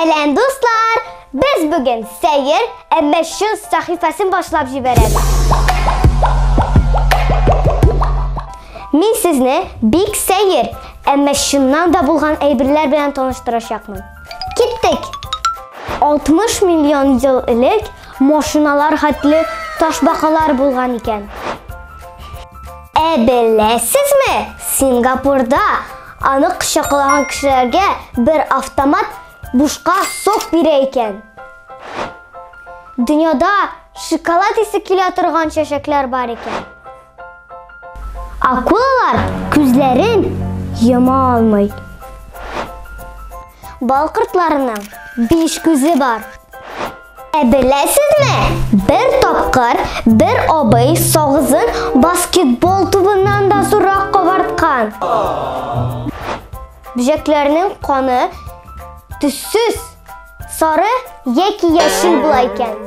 Сәлам, дуслар! Без бүген сәер, әмма чын сәхифәсен башлап җибәрәбез. Мин сезне бик сәер, әмма чыннан да булган әйберләр белән таныштырачакмын. Киттек! 60 миллион ел элек машиналар хәтле ташбакалар булган икән. Ә беләсезме, Сингапурда аны кочаклаган кешеләргә бер автомат бушка сок бирә икән. Дөньяда шоколад исе килә торган чәчәкләр бар икән. Акулалар күзләрен йома алмый. Бал кортларының биш күзе бар. Ә беләсезме, бер тапкыр бер абый сагызын баскетбол тубыннан да зуррак кабарткан. Бөҗәкләрнең каны төссез, сары яки яшел була икән.